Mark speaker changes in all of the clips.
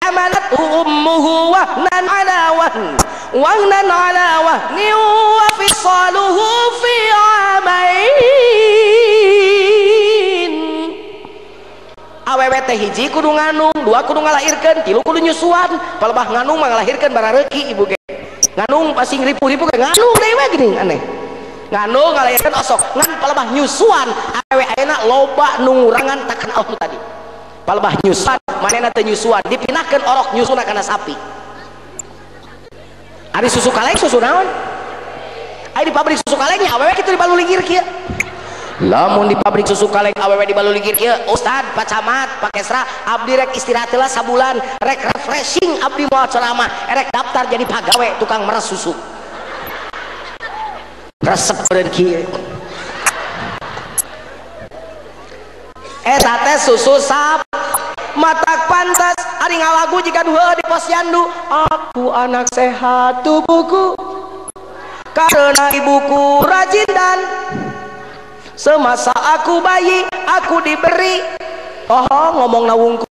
Speaker 1: Hamalathu ummuhu wahnan ala wahn wahnan ala wahnin wa fisaluhu fi amain. Awewe teh hiji kudu nganung, dua kudu ngalahirkeun, tilu kudu nyusuan. Palebah nganung mah ngalahirkeun barareuki ibu ge. Nganung pasti ngripu-ripu ge nganung deui we geuning aneh. Nganung ngalahirkeun osok, ngan palebah nyusuan awewe ayeuna loba nu ngurangan takan Allah tadi. Palebah nyusuan, manehna teu nyusuan, dipindahkeun orok nyusuna kana sapi. Ari susu kaleng susu naon? Ari di pabrik susu kalengnya awewe kitu dibaluligir kieu. Lamun di pabrik susu kaleng awewe dibaluligir kieu, ustad, Pak Camat, Pak Kesra, abdi rek istirahat heula sabulan, rek refreshing abdi moal ceramah, rek daftar jadi pagawe tukang meres susu. Resep beureun kieu. Eta teh susu sap matak pantas ari ngalagu jika nu heueuh di posyandu, aku anak sehat tubuhku karena ibuku rajin dan semasa aku bayi aku diberi. Oh ngomong nawungku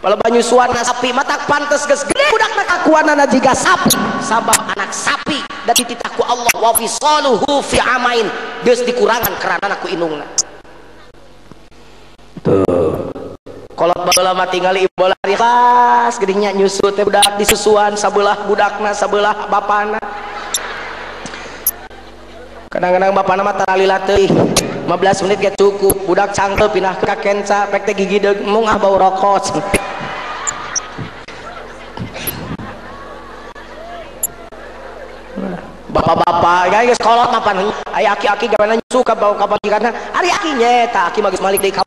Speaker 1: palebah nyusuan sapi matak pantes geus gede budakna kakuanana jiga sapi sabab anak sapi da dititah ku Allah wa fisaluhu fi amain geus dikurangan keranana ku indungna. Tuh kolot baheula mah tingali ibu lari kelas geuning nya nyusu teh budak disusuan sabelah budakna sabelah bapana. Kadang-kadang bapana mah taralila teuing 15 menit ge cukup budak cangkel pindah ka kenca pek teh gigi deung mung ah bau rokok. Bapak-bapak geus kolot mah pan aya aki-aki gaweana nyusu ka bau ka pamajikanna ari aki nya eta aki mah geus malik deui ka